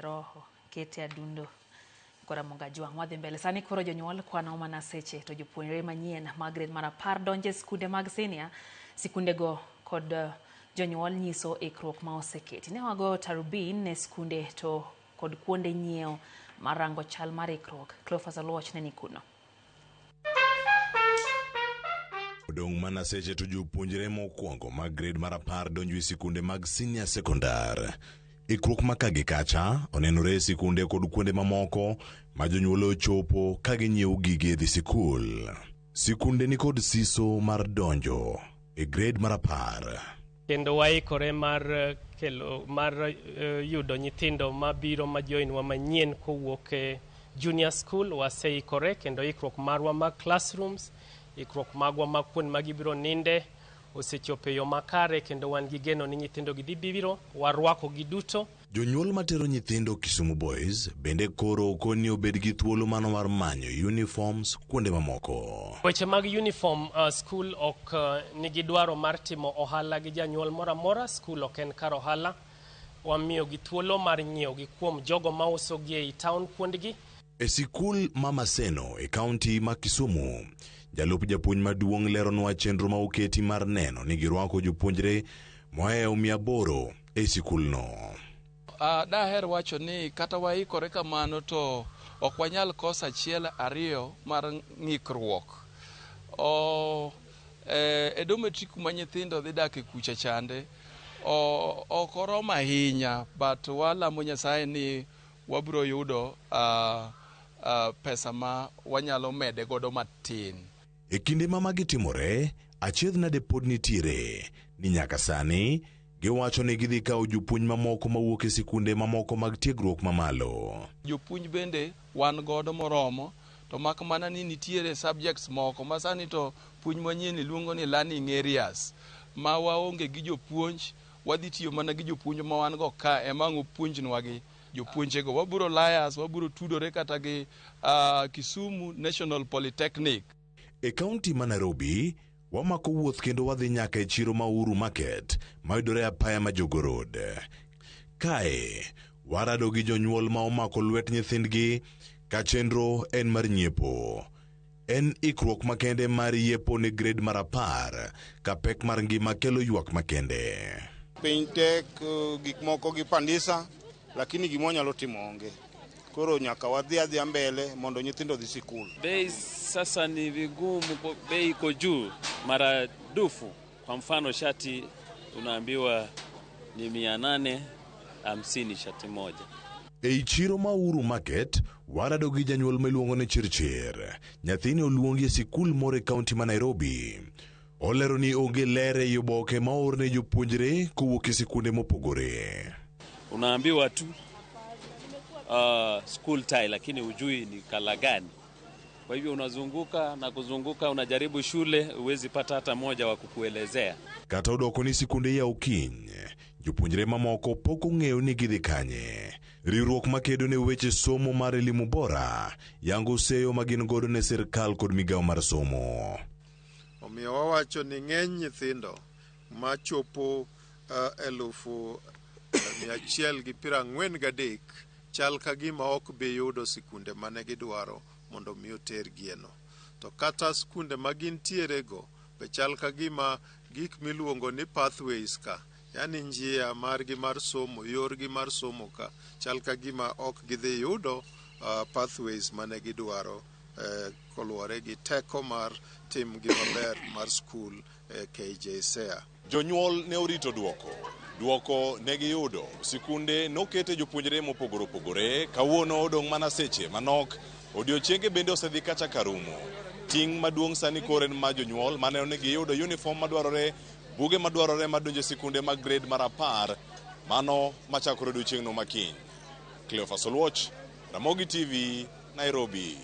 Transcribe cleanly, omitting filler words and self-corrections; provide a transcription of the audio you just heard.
Roho kete adundo kora Mogajwang'. Wadhi mbele sani koro jonyuol kwano mana seche to jopuonjre manyien mag grade mar 10 donjo e skunde mag senior. Sikundego kod jonyuol nyiso ikruok ma oseketi. Ne wago tarubin ne skunde to kod kuonde nyiewo mar rango chal mar ikruok. Cleophas Oluoch ne ni kuno. Odong' mana seche to jopuonjre mokwongo mag grade mar 10 donjo e sikunde mag senior secondar. Ikruok ma ka gi kacha onenore e sikunde kod kuonde mamoko ma jonyuol ochopo ka ginyiewo gige dhi sikul. Sikunde ni kod siso mar donjo e grade mar 10. Kendo waikore mar kelo mar yudo nyithindo mabiro ma join wa manyien kowuok e junior school. Waseikore kendo ikruok marwa mag classrooms, ikruok magwa mag kuond ma gibiro ninde osechopo e yo makare, kendo wan gi geno ni nyithindo gi dhi biro warwako gi duto. Jonyuol matero nyithindo Kisumu Boys bende koro okoni obed gi thuolo mano mar manyo uniforms kuonde mamoko. Weche mag uniform, school ok nigi dwaro mar timo ohala gi janyuol moro amora. School ok en kar ohala. Wamiyo gi thuolo mar nyiewo gi kuom jogo mauso gi ei town kuondgi. E sikul ma Maseno e kaunti ma Kisumu, jalup japuonj maduong' leronwa chenro ma oketi mar neno ni girwako jopuonjre mohewo 800 e sikulno. Daher wacho ni kata waikore kamano to ok wanyal koso achiel ariyo mar ng'ikruok. E dormitory kuma nyithindo dhi dak e kucha chande ok oromo ahinya, but walamo Nyasaye ni wabiro yudo pesa ma wanyalo mede godo matin. E kinde ma magi timore, achiedh nade pod nitiere ni nyaka sani giwacho ni gidhi kawo jopuonj mamoko mawuok e sikunde mamoko mag tiegruok mamalo. Jopuonj bende wan godo moromo, to mak mana ni nitiere subjects moko ma sani to puonj manyien iluongo ni learning areas ma waonge gi jopuonj. Wadhi tiyo mana gi jopuonj ma wan go ka ema ang' opuonjnwa gi jopuonjego. Wabiro lias, wabiro tudore kata gi Kisumu National Polytechnic. E kaunti ma Nairobi, wamako wuoth kendo wadhi nyaka e chiro ma Uhuru Market mayudore apaya ma Jogoo Road. Kae, warado gi jonyuol ma omako lwet nyithindgi ka chenro en mar nyiepo. En ikruok makende mar yiepo ne grade mar 10 ka pek mar ngima kelo ywak makende. Piny tek, gik moko gi pandisa, lakini gima wanyalo timo onge. Koro nyaka wadhi adhiya mbele mondo nyithindo odhi sikul. Bei sasa ni vigumu, bei iko juu mara dufu. Kwa mfano shati unaambiwa ni 850 shati moja. Ei chiro ma Uhuru Market, warado gi janyuol miluongo ni Chirchir. Nyathine oluongi e sikul moro e kaunti ma Nairobi. Olero ni onge ler ei oboke ma oorne jopuonjre kowuok e sikunde mopogore. Unaambiwa tu school tie, lakini hujui ni kala gani. Kwa hivyo unazunguka na kuzunguka, unajaribu shule, huwezi pata hata moja wa kukuelezea. Kata odoko ni sikunde yaw kiny, jopuonjre mamoko pok ong'eyo ni gidhi kanye. Riwruok makedo ne weche somo mar elimu bora yango seyo ma gin godo ne sirkal kod migawo mar somo. Omiyo wawacho ni ng'eny nyithindo machopo 143,000 chal ka gima ok bi yudo sikunde mane gidwaro mondo mi otergieno. To kata sikunde ma gintiere go be chal ka gima gik miluongo ni pathways ka, yani njia margi mar somo, yorgi mar somo ka, chal ka gima ok gidhi yudo pathways mane gidwaro koluwore gi teko mar timgi maber mar skul e KJSEA. Jonyuol ne orito duoko. Duoko ne giyudo. Sikunde nokete jopuonjre mopogore opogore. Kawuono odong' mana seche manok. Odiochienge bende osedhi kacha karumo. Ting' maduong' sani koro en mar jonyuol maneno ni giyudo uniform madwarore, buge madwarore madonjo e sikunde mag grade mar 10, mano machakore odiochieng'no makiny. Cleophas Oluoch, Ramogi TV, Nairobi.